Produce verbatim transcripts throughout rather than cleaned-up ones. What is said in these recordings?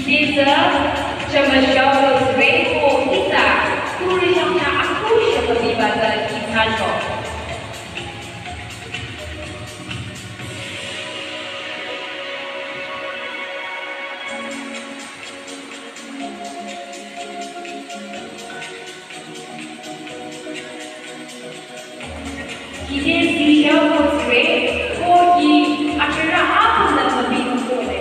Ditsü, jümü shao tsüre ko ihsa, turi shangcha aku shepadiba tsü ihsa cho. Kide sija ko tsüre, ko ki athera apüm la mübinung kole.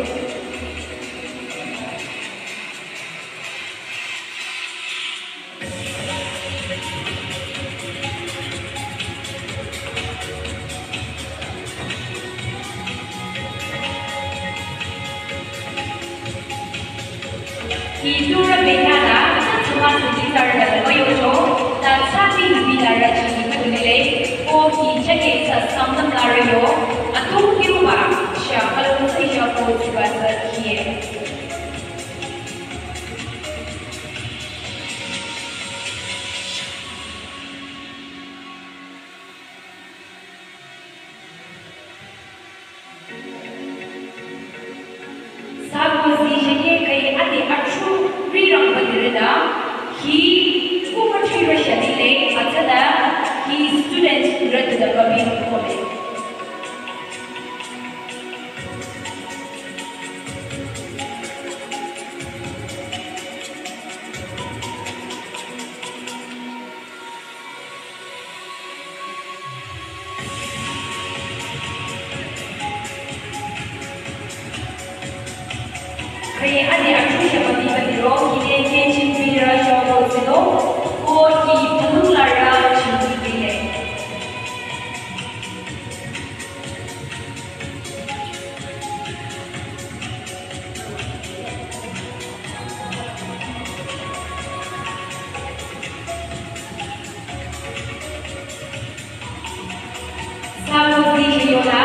Hi turü bekhyah la, tsü tsüma tsü ki tsarü la lüba yocho, ta tsü bi bi la rü chi ni kü lile, ko hi chake tsü samdam la rü yo, atung kiuba, sha kalung tsü sha ko tsüba tsü kiye. Sako zi jenge kai ade achu rirang balireda, hi kuma chira shadile, atada hi student rada babi kome. Kaya ade achu shepadiba liro, kide kenchin pira shao ko tsino, ko ki palung la rü chimdi bile. Sako zi yola,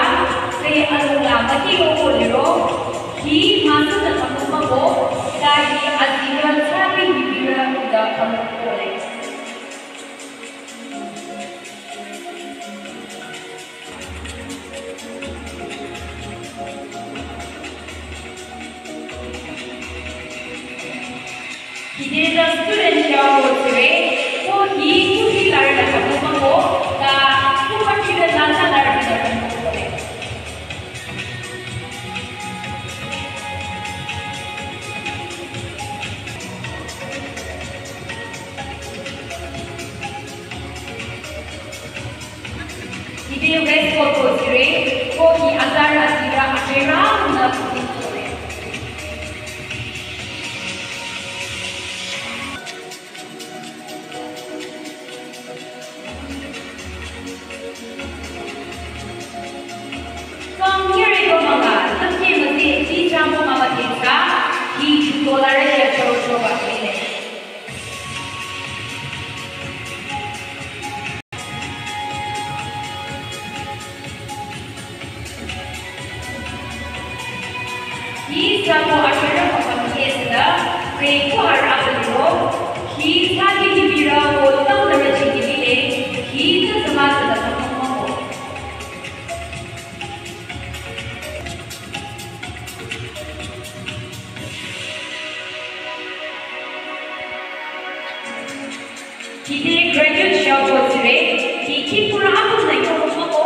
se alung la maki yo ko liro, hi masu na kamu mako, ta hi azira tsü bi bibira da kamu kole. Kide ta student shao ko tsüre, ko hi kuthi lar na kamu mako, ta kuma kide la ta lar na kamu kole. Kide West ko tsüre, ko hi azar azira athera na kuthi kole. Kang nyere ko manga, tangke mate, ji chamo mama tensa, hi chuto la re ya choro choro ba kele. Hi sako athera papa mi esla, kre ko har apeliro, hi saki ni bira ko tang dara chini bile, hi ta sama sa da tang mamo. Kide graduate shao ko tsüre, ki kipura apüm na yo mako,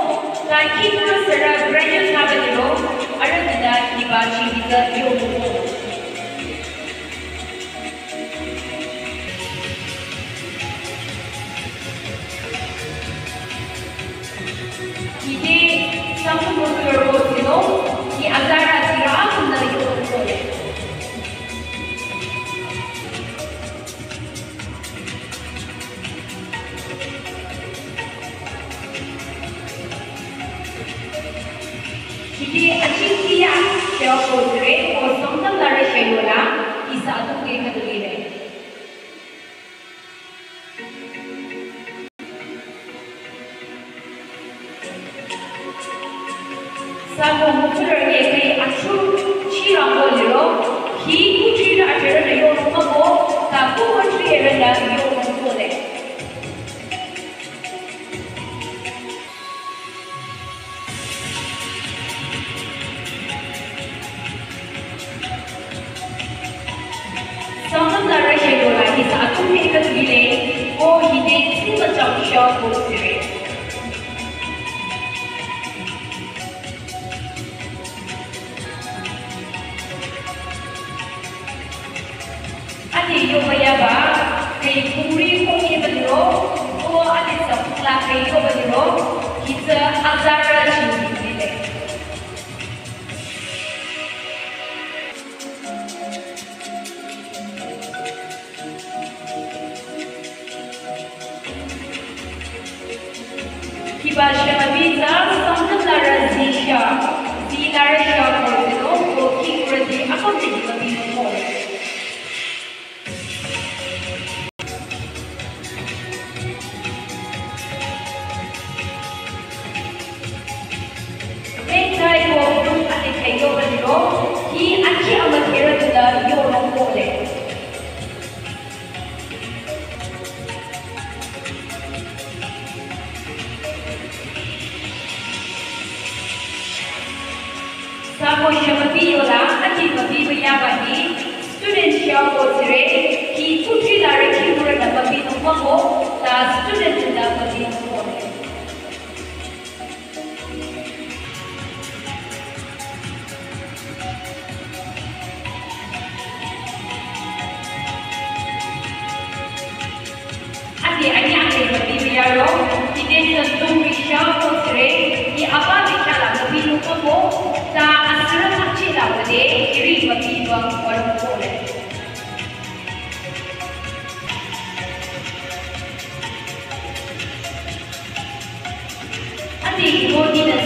ta kipura sara graduate na ba liro, ara dina kiba chi biza yo mako. Kide samu muturo ko tsino, ki azara tira apüm na yo mako. Kide aching kiya, shao ko tsüre, ko songtam la re shayola, ihsa atum ke kadulire. Sako muturo ye kai achu chira ko liro, hi kuthri na athera na yo mako, ta ku kuthri era na yo mako le. Ade yoba yaba, kei puri kong yeba liro, ko ade sa pula kei yoba liro, kita azara chini bile. Kiba shema bita, Sangtam lara zisha, zi lara sha ko zino, ko ki kurati akam te kiba bita ko. Bengtai ko group ate khayo ba liro, hi achi ama thera tula yo rong ko le. Sako shamabi yola, ati mabi ba yaba hi, student shia ko tire, hi kutri la re ki mura da mabi no mamo, ta student da mabi no mamo. Ati ani ati mabi yaro, kide sa tum bisha ko sre, ki apa bisha la mabi luko ko, ta asra machi la wade, kiri mabi wa waro ko le. Ati ko ni na